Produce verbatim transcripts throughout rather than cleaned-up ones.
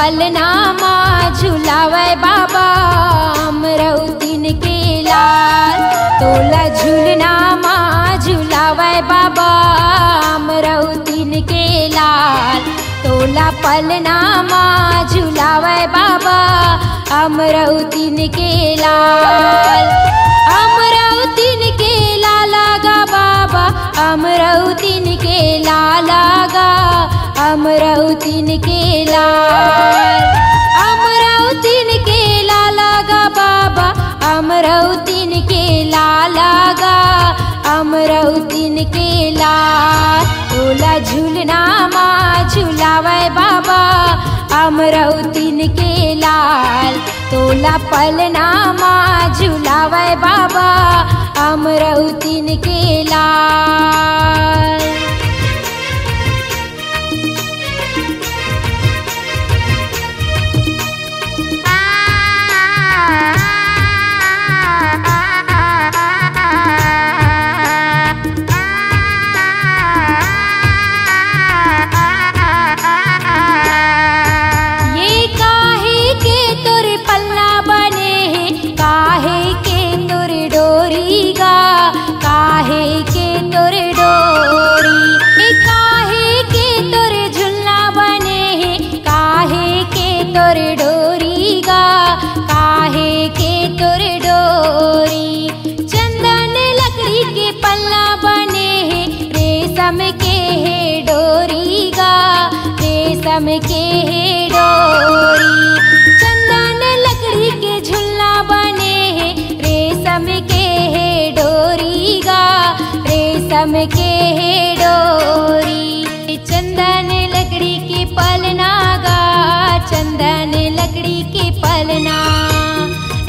पलना मा झुलावय बाबा अमरौतिन के लाल, तोला झुलना मा झुलावय बाबा अमरौतिन के लाल, तोला पलना मा झुलावय बाबा अमरौतिन के लाल, अमरौतिन के लाला गा बाबा, अमरौतिन के लाला गा, अमरौतिन के लाल, अमरौतिन के लाला गा बाबा, अमरौतिन के लाला गा, अमरौतिन के लाल, तोला झुलना मा झुलावय बाबा अमरौतिन के लाल, तोला पलना मा झुलावय बाबा अमरौतिन के लाल। ये काहे के तोर पलना बने हे, काहे के तोर डोरी गा, काहे के तोर डोरी, ए काहे के तोर झुलना बने हे, काहे के तोर डोरी गा, काहे के तोर डोरी। चंदन लकड़ी के पलना बने हे, रेशम के हे डोरी गा, रेशम के हे डोरी। चंदन लकड़ी के झुलना बने हे, रेशम के हे डोरी गा, रेशम के हे डोरी। चंदन लकड़ी के पलना गा, चंदन लकड़ी के पलना,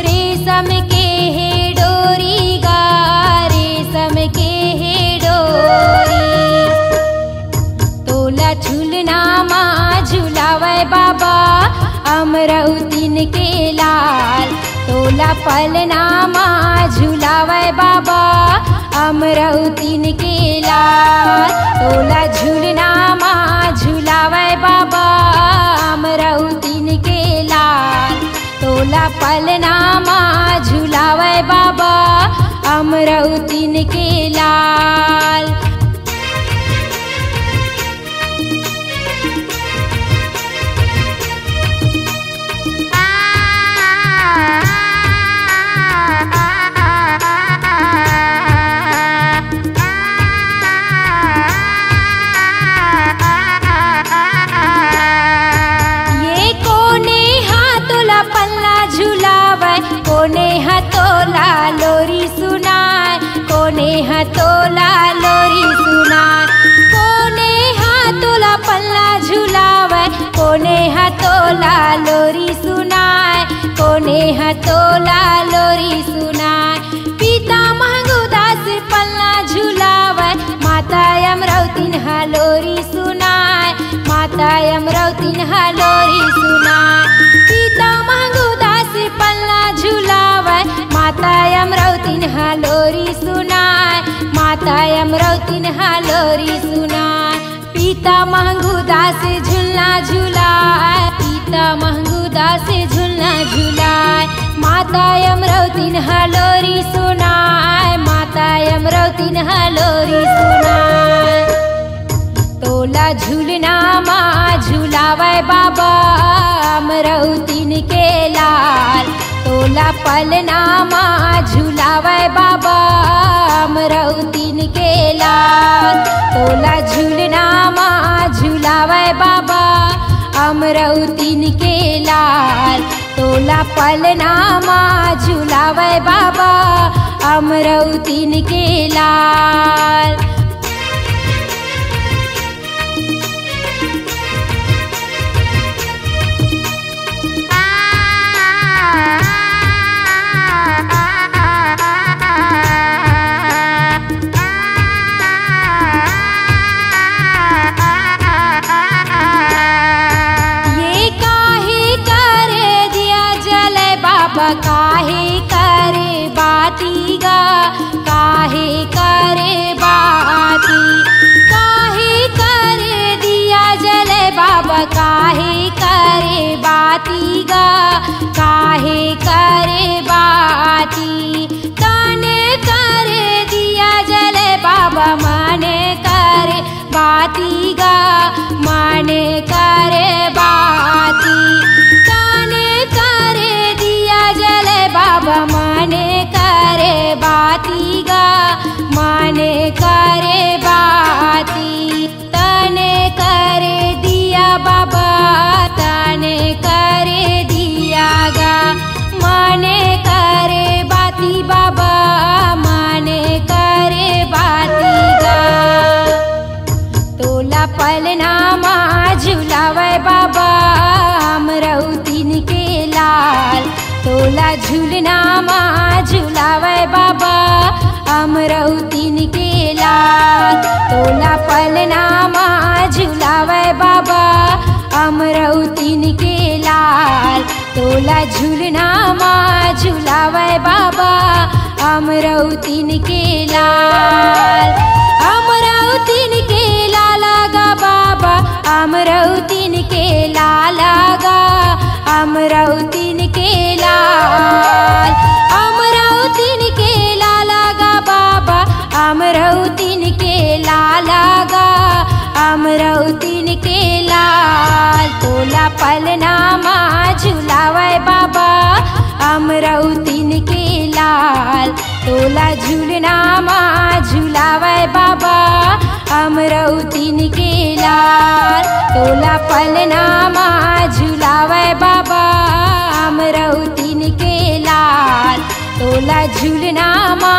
रेशम के हे डोरी गा, रेशम के हे डोरी। तोला झुलना मा झुलावय बाबा अमरौतिन के लाल, तोला पलना मा झुलावय बाबा अमरौतिन के लाल, तोला झुलना मा झुलावय बाबा अमरौतिन के लाल, तोला पलना मा झुलावय बाबा अमरौतिन के लाल। ये कोने हा तोला पलना झुलावय, कोने हा तोला लोरी सुनाय, कोने हा तोला लोरी सुनाय, कोने हा तोला पलना झुलावय, कोने हा तोला लोरी सुनाय, कोने हा तोला लोरी सुनाय। पिता महंगू दास पलना झुलावय, माता अमरौतिन हा लोरी सुनाय, माता अमरौतिन हा लोरी सुनाय। पिता महंगू दास पलना झुलावय, माता अमरौतिन हा लोरी सुनाय, माता अमरौतिन हा लोरी सुनाय। पिता महंगू दास झुलना झुलाय, पिता महंगू दास झुलना झुलाय, माता अमरौतिन हा लोरी सुनाय, माता अमरौतिन हा लोरी सुनाय। तोला झुलना मा झुलावय बाबा अमरौतिन के लाल, तोला पलना मा झुलावय बाबा अमरौतिन के लाल, तोला झुलना मा झुलावय बाबा अमरौतिन के लाल, तोला पलना मा झुलावय बाबा अमरौतिन के लाल। ये काहे करे दिया जलय बाबा, काहे करे बाती गा, काहे करे बाती, काहे करे दिया जलय बाबा, काहे करे माने करे बाती, तने करे दिया जले बाबा, माने करे बाती गा, माने करे बाती, तने करे दिया बाबा, तने करे दिया गा, माने करे बाती बाबा, माने करे बाती गा। तोला पलना मा झुलावय बाबा, अमरौतिन के लाल। तोला झुलना मा झुलावय बाबा, अमरौतिन के लाल। तोला पलना मा झुलावय बाबा, अमरौतिन के लाल। तोला झुलना मा झुलावय बाबा, अमरौतिन के लाल। अमरौतिन के लाल गा बाबा, अमरौतिन के लाल गा, अमरौतिन के लाल। अमरौतिन के लाल गा बाबा, अमरौतिन के लाल गा, अमरौतिन के लाल। तोला पलना मा झुलावय बाबा, अमरौतिन के लाल। तोला झुलना मा झुलावय बाबा, अमरौतिन के लाल। तोला पलना मा झुलावय बाबा, अमरौतिन के लाल। तोला झुलना मा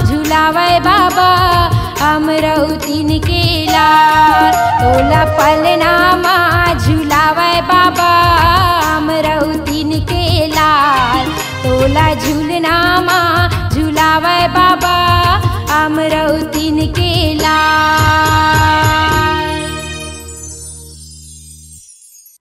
झुलावय बाबा, अमरौतिन के लाल। तोला पलना मा झुलावय बाबा, अमरौतिन के लाल। तोला झुलना मा झुलावय बाबा,